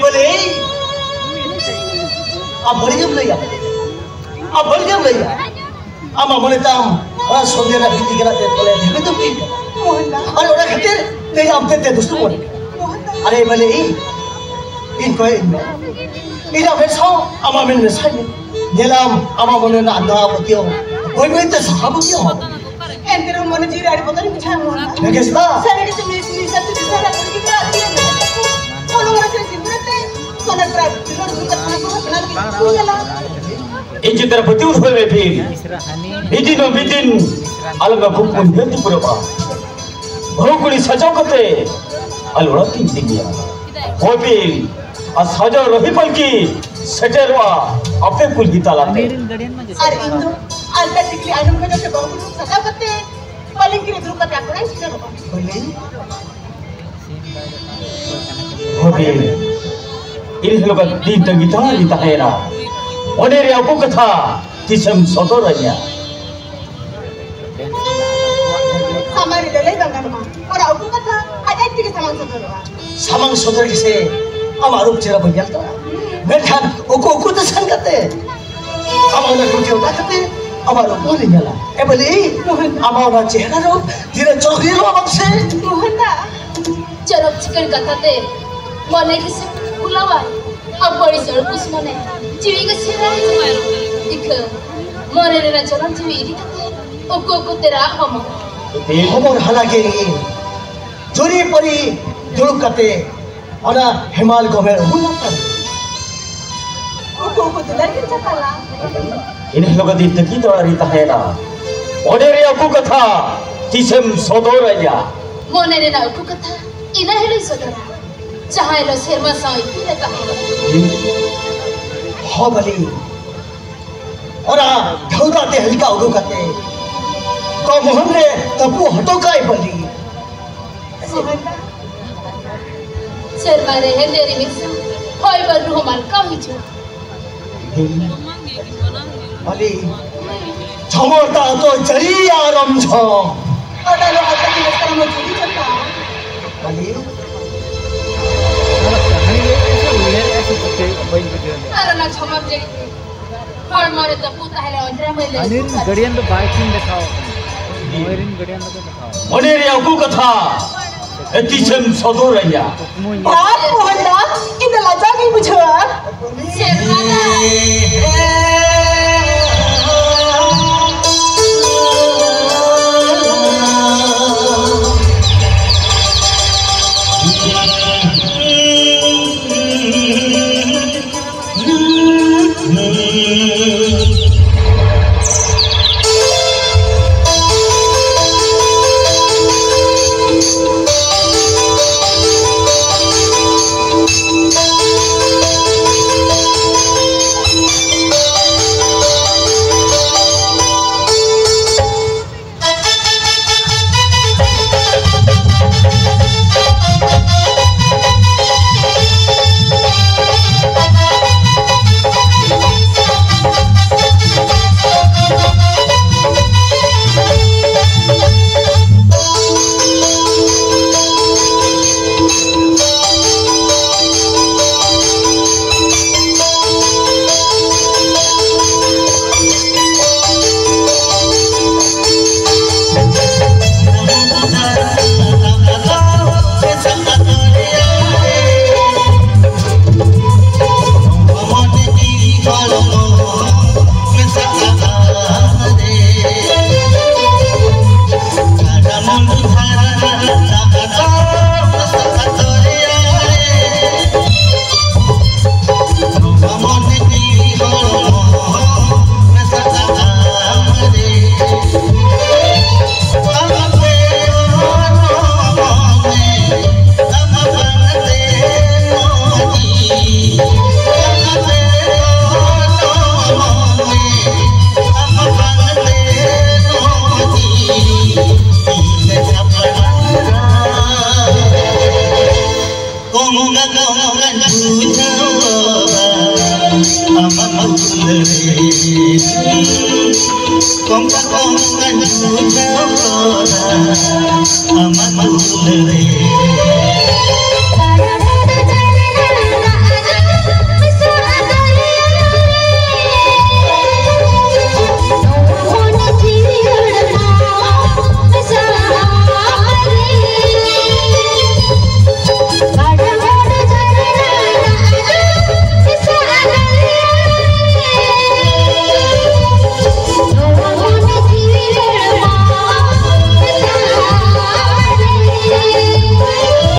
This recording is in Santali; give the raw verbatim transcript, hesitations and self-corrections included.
ᱵᱚᱞᱮ, ᱟᱢ ᱵᱟᱹᱲᱤᱡ ᱮᱢ ᱞᱟᱹᱭᱟ, ᱟᱢ ᱵᱟᱹᱲᱤᱡ ᱮᱢ ᱞᱟᱹᱭᱟ᱾ ᱟᱢᱟᱜ ᱢᱚᱱᱮ ᱛᱟᱢ ᱚᱱᱟ ᱥᱚᱱᱫᱷᱮ ᱨᱮᱱᱟᱜ ᱵᱤᱱᱛᱤ ᱠᱟᱱᱟ ᱛᱮ ᱵᱚᱞᱮ ᱫᱷᱤᱨᱤ ᱫᱚ ᱵᱤᱱ ᱠᱟᱱᱟ᱾ ᱟᱨ ᱚᱱᱟ ᱠᱷᱟᱹᱛᱤᱨ ᱛᱮ ᱟᱢ ᱛᱮ ᱛᱮ ᱫᱩᱥᱛᱩ ᱵᱚᱞᱮ᱾ ᱟᱨᱮ ᱵᱚᱞᱮ ᱤᱧ, ᱤᱧ ᱠᱚᱭᱮ ᱤᱧ ᱢᱮ᱾ ᱤᱧᱟᱜ ᱢᱮᱫ ᱥᱟᱶ ᱟᱢᱟᱜ ᱢᱮᱫ ᱢᱮᱥᱟᱭ ᱢᱮ᱾ ᱧᱮᱞᱟᱢ ᱟᱢᱟᱜ ᱢᱚᱱᱮ ᱨᱮᱱᱟᱜ ᱟᱸᱫᱷᱟ ᱯᱟᱹᱛᱭᱟᱹᱣ ᱵᱟᱹᱭ ᱵᱟᱹᱭ ᱛᱮ ᱥᱟᱦᱟ ᱵᱟᱹᱜᱤᱭᱟᱢ᱾ ᱮᱱᱛᱮ ᱨᱮᱦᱚᱸ ᱢᱚᱱᱮ ᱡᱤᱣᱤ ᱨᱮ ᱟᱹᱰᱤ ᱵᱚᱛᱚᱨᱤᱧ ᱵᱩᱡᱷᱟᱹᱣᱟ, ᱢᱳᱦᱚᱱ ᱫᱟ᱾ ᱵᱮᱜᱮᱥ ᱫᱟ᱾ ᱥᱟᱹᱨᱤ ᱜᱮ ᱪᱮ ᱢᱤᱥ ᱢᱤᱥ ᱟᱹᱛᱩ ᱫᱤᱥᱚᱢ ᱨᱮ ᱟᱹᱛᱩ ᱜᱤᱫᱽᱨᱟᱹ ᱟᱹᱛᱩ ᱨᱮ ᱢᱮᱱᱟᱜ ᱠᱚ᱾ ᱠᱚᱞᱚᱢ ᱨᱮ ᱥᱮ ᱥᱤᱸᱫᱩᱨ ᱟᱛᱮ ᱥᱚᱱᱟ ᱯᱨᱟᱭ ᱫᱩᱞᱟᱹᱲ ᱫᱩᱞᱟᱹᱲ ᱠᱟᱛᱮ ᱠᱚ ᱦᱟᱯᱱᱟ ᱞᱟᱹᱜᱤᱫ ᱠᱚ ᱧᱮᱞᱟ᱾ ᱤᱧ ᱪᱮᱛᱟᱱ ᱨᱮ ᱯᱟᱹᱛᱭᱟᱹᱣ ᱫᱚᱦᱚᱭ ᱢᱮ ᱵᱷᱤᱢ᱾ ᱢᱤᱫ ᱫᱤᱱ ᱦᱚᱸ ᱢᱤᱫ ᱫᱤᱱ ᱟᱞᱚᱢ ᱟᱹᱜᱩ ᱠᱚᱣᱟ, ᱧᱮᱞ ᱛᱮ ᱯᱩᱨᱟᱹᱜᱼᱟ᱾ ᱵᱟᱹᱦᱩ ᱠᱩᱲᱤ ᱥᱟᱡᱟᱣ ᱠᱟᱛᱮ ᱟᱞᱮ ᱚᱲᱟᱜ ᱛᱤᱧ ᱤᱫᱤ ᱢᱮᱭᱟ᱾ ᱦᱳᱭ ᱵᱷᱤᱢ, ᱟᱨ ᱥᱟᱡᱟᱣ ᱨᱟᱹᱦᱤ ᱯᱟᱹᱞᱠᱤ ᱥᱮᱴᱮᱨᱚᱜᱼᱟ ᱟᱯᱮ ᱠᱩᱞᱦᱤ ᱛᱟᱞᱟᱛᱮ᱾ ᱟᱨ ᱤᱧ ᱫᱚ ᱟᱞᱛᱟ ᱴᱤᱠᱞᱤ ᱟᱭᱱᱚᱢ ᱠᱚ ᱡᱚᱛᱚ ᱵᱟᱹᱦᱩ ᱠᱩᱲᱤ ᱥᱟᱡᱟᱣ ᱠᱟᱛᱮ ᱯᱟᱞᱤᱝᱠᱤ ᱨᱮ ᱫᱩᱲᱩᱵ ᱠᱟᱛᱮ ᱟᱠᱚ ᱚᱲᱟᱜ ᱤᱧ ᱥᱮᱴᱮᱨᱚᱜᱼᱟ᱾ ᱦᱳᱭ ᱵᱷᱤᱢ, ᱤᱱ ᱦᱤᱞᱳᱜ ᱫᱤᱱ ᱛᱟᱺᱜᱤ ᱛᱟᱲᱟᱜ ᱨᱤᱧ ᱛᱟᱦᱮᱸᱭᱮᱱᱟ᱾ ᱢᱚᱱᱮ ᱨᱮᱭᱟᱜ ᱩᱠᱩ ᱠᱟᱛᱷᱟ ᱛᱤᱥᱮᱢ ᱥᱚᱫᱚᱨ ᱟᱹᱧᱟ? ᱥᱟᱢᱟᱝ ᱨᱮ ᱞᱟᱹᱞᱟᱹᱭ ᱵᱟᱝ ᱜᱟᱱᱚᱜᱼᱟ᱾ ᱚᱱᱟ ᱩᱠᱩ ᱠᱟᱛᱷᱟ ᱟᱡ ᱟᱡ ᱛᱮᱜᱮ ᱥᱟᱢᱟᱝ ᱥᱚᱫᱚᱨᱚᱜᱼᱟ᱾ ᱥᱟᱢᱟᱝ ᱥᱚᱫᱚᱨ ᱜᱮᱥᱮ ᱟᱢᱟᱜ ᱨᱩᱯ ᱪᱮᱦᱨᱟ ᱵᱟᱹᱧ ᱧᱮᱞ ᱛᱟᱢᱟ᱾ ᱢᱮᱱᱠᱷᱟᱱ ᱩᱠᱩ ᱩᱠᱩ ᱛᱮ ᱥᱮᱱ ᱠᱟᱛᱮ ᱟᱢᱟᱜ ᱚᱱᱟ ᱠᱩᱲᱤ ᱚᱱᱟ ᱠᱟᱛᱮ ᱟᱢᱟᱜ ᱨᱩᱯ ᱵᱟᱹᱧ ᱧᱮᱞᱟ᱾ ᱮ ᱵᱚᱞᱮ ᱟᱢᱟᱜ ᱚᱱᱟ ᱪᱮᱦᱨᱟ ᱨᱩᱯ ᱛᱤᱱᱟᱹᱜ ᱪᱚᱨᱚᱠ ᱧᱮᱞᱚᱜᱼᱟ ᱵᱟᱝ ᱥᱮ? ᱢᱳᱦᱚᱱ ᱫᱟ, ᱪᱚᱨᱚᱠ ᱪᱤᱠᱟᱹᱲ ᱠᱟᱛᱷᱟ ᱛᱮ ᱢᱚᱱᱮ ᱜᱮᱥᱮ ᱵᱷᱩᱞᱟᱣᱟᱭ᱾ ᱟᱵᱚᱣᱟᱜ ᱥᱟᱹᱲᱠᱩᱥ ᱢᱚᱱᱮ ᱡᱤᱣᱤ ᱜᱮ ᱥᱮᱨᱟᱭ ᱡᱚᱢᱟᱭ᱾ ᱤᱠᱷᱟᱹ ᱢᱚᱱᱮ ᱨᱮᱱᱟᱜ ᱡᱚᱱᱚᱢ ᱡᱤᱣᱤ ᱤᱫᱤ ᱠᱟᱛᱮ ᱩᱠᱩ ᱩᱠᱩ ᱛᱮ ᱨᱟᱜ ᱦᱚᱢᱚᱨ᱾ ᱦᱚᱢᱚᱨ ᱦᱟᱞᱟ ᱜᱮ ᱡᱩᱨᱤ ᱯᱟᱹᱨᱤ ᱫᱩᱲᱩᱵ ᱠᱟᱛᱮ ᱚᱱᱟ ᱦᱮᱢᱟᱞ ᱜᱚᱢᱮᱲ ᱩᱢᱩᱞ ᱞᱟᱛᱟᱨ ᱨᱮ᱾ ᱩᱠᱩ ᱩᱠᱩ ᱫᱩᱞᱟᱹᱲ ᱜᱮ ᱪᱟᱯᱟᱞᱟ᱾ ᱤᱱᱟᱹ ᱦᱤᱞᱳᱜ ᱫᱤᱱ ᱛᱟᱹᱠᱤᱱ ᱛᱟᱲᱟᱜ ᱨᱤᱧ ᱛᱟᱦᱮᱸᱭᱮᱱᱟ᱾ ᱢᱚᱱᱮ ᱨᱮᱭᱟᱜ ᱩᱠᱩ ᱠᱟᱛᱷᱟ ᱛᱤᱥᱮᱢ ᱥᱚᱫᱚᱨ ᱟᱹᱧᱟ? ᱢᱚᱱᱮ ᱨᱮᱱᱟᱜ ᱩᱠᱩ ᱠᱟᱛᱷᱟ ᱤᱱᱟᱹ ᱦᱤᱞᱳᱜ ᱥᱚᱫᱚᱨᱟ, ᱡᱟᱦᱟᱸ ᱦᱤᱞᱳᱜ ᱥᱮᱨᱢᱟ ᱥᱟᱶ ᱤᱯᱤᱞ ᱮ ᱛᱟᱦᱮᱸᱱᱟ᱾ ᱦᱚᱸ ᱵᱟᱹᱞᱤ, ᱚᱱᱟ ᱰᱷᱟᱹᱣᱫᱟ ᱛᱮ ᱦᱟᱹᱞᱠᱟ ᱩᱰᱩᱠ ᱠᱟᱛᱮ ᱠᱚ ᱢᱚᱦᱚᱱ ᱨᱮ ᱛᱟᱹᱯᱩ ᱦᱚᱴᱚ ᱠᱟᱭ ᱵᱟᱹᱞᱤ᱾ ᱥᱮᱨᱢᱟ ᱨᱮ ᱦᱮᱸᱫᱮ ᱨᱤᱢᱤᱞ ᱥᱟᱶ ᱦᱚᱭ ᱵᱟᱹᱨᱰᱩ ᱦᱚᱸ ᱢᱟᱞᱠᱟᱣ ᱦᱤᱡᱩᱜᱼᱟ᱾ ᱵᱟᱹᱞᱤ, ᱡᱷᱚᱢᱚᱨ ᱫᱟᱜ ᱫᱚ ᱡᱟᱹᱲᱤᱭᱟ ᱨᱚᱢᱡᱷᱚᱢ᱾ ᱚᱱᱟ ᱞᱚᱦᱟ ᱛᱮ ᱡᱤᱣᱤ ᱥᱟᱱᱟᱢ ᱡᱩᱫᱤ ᱪᱟᱞᱟᱜᱼᱟ᱾ ᱵᱟᱹᱞᱤ, ᱵᱟᱹᱧ ᱵᱩᱡᱷᱟᱹᱣ ᱞᱮᱫᱟ᱾ ᱟᱨ ᱚᱱᱟ ᱡᱷᱚᱢᱚᱨ ᱡᱟᱹᱲᱤ ᱦᱚᱲᱢᱚ ᱨᱮ ᱛᱟᱹᱯᱩ ᱛᱟᱦᱮᱸ ᱞᱮᱱ ᱚᱸᱡᱽᱨᱟ ᱢᱟᱹᱭ ᱞᱟᱹᱭ ᱦᱟᱹᱱᱤ ᱨᱮᱱ ᱜᱟᱹᱰᱤᱭᱟᱱ ᱫᱚ ᱵᱟᱭ ᱴᱷᱤᱠ ᱫᱮᱠᱷᱟᱣ ᱠᱟᱱᱟ᱾ ᱱᱩᱭ ᱨᱮᱱ ᱜᱟᱹᱰᱤᱭᱟᱱ ᱫᱚᱠᱚ ᱫᱮᱠᱷᱟᱣ ᱠᱟᱱᱟ᱾ ᱢᱚᱱᱮ ᱨᱮᱭᱟᱜ ᱩᱠᱩ ᱠᱟᱛᱷᱟ ᱮ ᱛᱤᱥᱮᱢ ᱥᱚᱫᱚᱨ ᱟᱹᱧᱟ? ᱠᱩᱠᱢᱩᱧ ᱵᱟᱝ ᱢᱳᱦᱚᱱ ᱫᱟ, ᱤᱧ ᱫᱚ ᱞᱟᱡᱟᱣ ᱜᱤᱧ ᱵᱩᱡᱷᱟᱹᱣᱟ᱾ ᱥᱮᱨᱢᱟ ᱫᱟ᱾ ᱠᱚᱝᱜᱟ ᱠᱚᱝᱜᱟᱧ ᱵᱩᱡᱷᱟᱹᱣ ᱜᱚᱫᱟ ᱟᱢᱟᱜ ᱫᱩᱞᱟᱹᱲ ᱨᱮ᱾ ᱠᱚᱝᱜᱟ ᱠᱚᱝᱜᱟᱧ ᱵᱩᱡᱷᱟᱹᱣ ᱜᱚᱫᱟ ᱟᱢᱟᱜ ᱫᱩᱞᱟᱹᱲ ᱨᱮ᱾